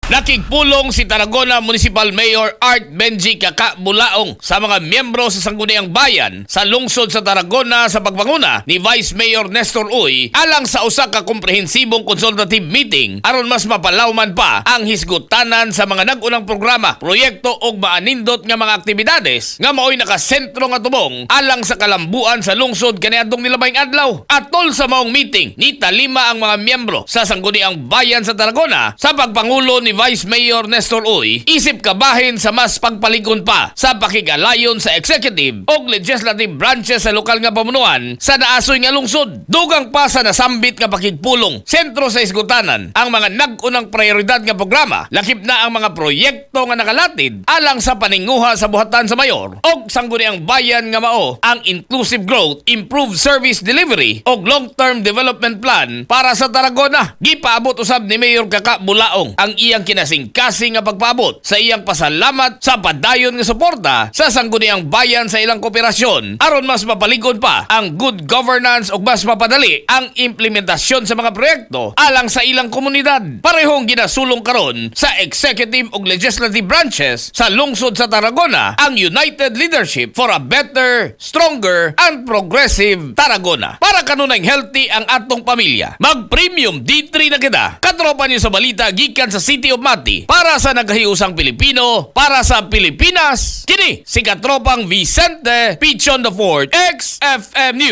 Nakigpulong si Tarragona Municipal Mayor Art Benji Kaka Bulaong sa mga miyembro sa Sangguniang Bayan sa lungsod sa Tarragona sa pagpanguna ni Vice Mayor Nestor Uy alang sa usa ka komprehensibong consultative meeting aron mas mapalawman pa ang hisgutanan sa mga nag-unang programa, proyekto ug maanindot nga mga aktibidades nga maoy nakasentro nga tubong alang sa kalambuan sa lungsod kaniadtong nilabayng adlaw. Atol sa maong meeting, nitalima ang mga miyembro sa Sangguniang Bayan sa Tarragona sa pagpangulo ni Vice Mayor Nestor Uy isip kabahin sa mas pagpalig-on pa sa pakigalayon sa executive o legislative branches sa lokal nga pamunuan sa naasoy nga lungsod. Dugang pa sa nasambit nga pakigpulong, sentro sa hisgutanan ang mga nag-unang prioridad nga programa, lakip na ang mga proyekto nga nakalatid alang sa paninguha sa buhatan sa mayor og Sangguniang Bayan nga mao ang Inclusive Growth, Improved Service Delivery og Long-Term Development Plan para sa Tarragona. Gipaabot usab ni Mayor Kaka Bulaong ang iyang kinasingkasing nga pagpaabot sa iyang pasalamat sa padayon nga suporta sa Sangguniang Bayan sa ilang kooperasyon aron mas mapalig-on pa ang good governance ug mas mapadali ang implementasyon sa mga proyekto alang sa ilang komunidad. Parehong ginasulong karon sa executive ug legislative branches sa lungsod sa Tarragona ang united leadership for a better, stronger, and progressive Tarragona. Para kanunayng healthy ang atong pamilya, mag-Premium D3 na kita. Katropa niyo sa balita gikan sa City of Mati. Para sa nagkahiusang Pilipino, para sa Pilipinas, kini si Katropang Vicente Pichon the Fourth, XFM News.